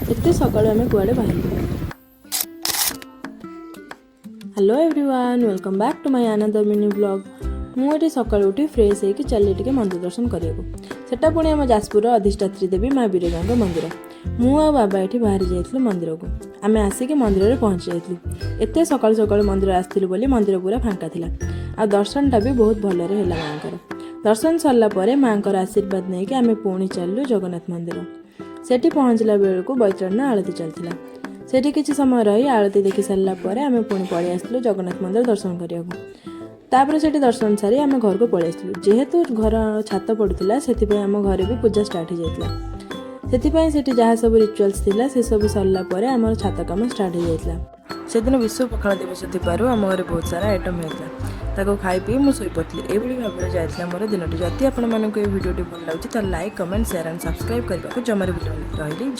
ଏତେ ସକାଳୁ ଆମେ କୁଆଡ଼େ ବାହାରିଲୁ? Hello everyone, welcome back to my another mini vlog. ମୁଁ ଏଠି ସକାଳୁ ଉଠି ଫ୍ରେଶ୍ ହେଇକି ଚାଲି ଟିକେ ମନ୍ଦିର ଦର୍ଶନ କରିବାକୁ। ସେଟା ପୁଣି ଆମ ଯାଜପୁରର ଅଧିଷ୍ଠାତ୍ରୀ ଦେବୀ ମା ବିରଜାଙ୍କ ମନ୍ଦିର। ମୁଁ ଆଉ ବାବା ଏଠି ବାହାରି ଯାଇଥିଲୁ ମନ୍ଦିରକୁ। ଆମେ ଆସିକି ମନ୍ଦିରରେ ପହଞ୍ଚି ଯାଇଥିଲୁ। ଏତେ ସକାଳୁ ସକାଳୁ ମନ୍ଦିର ଆସିଥିଲୁ ବୋଲି ମନ୍ଦିର ପୁରା ଫାଙ୍କା ଥିଲା ଆଉ ଦର୍ଶନଟା ବି ବହୁତ ଭଲରେ ହେଲା। ମାଆଙ୍କର ଦର୍ଶନ ସରିଲା ପରେ ମାଆଙ୍କର ଆଶୀର୍ବାଦ ନେଇକି ଆମେ ପୁଣି ଚାଲିଲୁ ଜଗନ୍ନାଥ ମନ୍ଦିର। ସେଠି ପହଞ୍ଚିଲା ବେଳକୁ ବୈତରଣୀ ଆଳତୀ ଚାଲିଥିଲା। ସେଠି କିଛି ସମୟ ରହି ଆଳତୀ ଦେଖି ସାରିଲା ପରେ ଆମେ ପୁଣି ପଳେଇ ଆସିଥିଲୁ ଜଗନ୍ନାଥ ମନ୍ଦିର ଦର୍ଶନ କରିବାକୁ। ତାପରେ ସେଠି ଦର୍ଶନ ସାରି ଆମେ ଘରକୁ ପଳେଇ ଆସିଥିଲୁ। ଯେହେତୁ ଘର ଛାତ ପଡ଼ୁଥିଲା, ସେଥିପାଇଁ ଆମ ଘରେ ବି ପୂଜା ଷ୍ଟାର୍ଟ ହେଇଯାଇଥିଲା। ସେଥିପାଇଁ ସେଠି ଯାହା ସବୁ ରିଚୁଆଲ୍ସ ଥିଲା, ସେସବୁ ସରିଲା ପରେ ଆମର ଛାତ କାମ ଷ୍ଟାର୍ଟ ହେଇଯାଇଥିଲା। ସେଦିନ ବିଶ୍ୱ ପଖାଳ ଦିବସ ଥିବାରୁ ଆମ ଘରେ ବହୁତ ସାରା ଆଇଟମ୍ ହେଇଥିଲା। ତାକୁ ଖାଇ ପିଇ ମୁଁ ଶୋଇପଡ଼ିଥିଲି। ଏଇଭଳି ଭାବରେ ଯାଇଥିଲା ମୋର ଦିନଟି। ଯଦି ଆପଣମାନଙ୍କୁ ଏହି ଭିଡ଼ିଓଟି ଭଲ ଲାଗୁଛି, ତାହେଲେ like, comment, share and subscribe କରିବାକୁ ଜମାରୁ ଭୁଲିବେନି। ରହିଲି।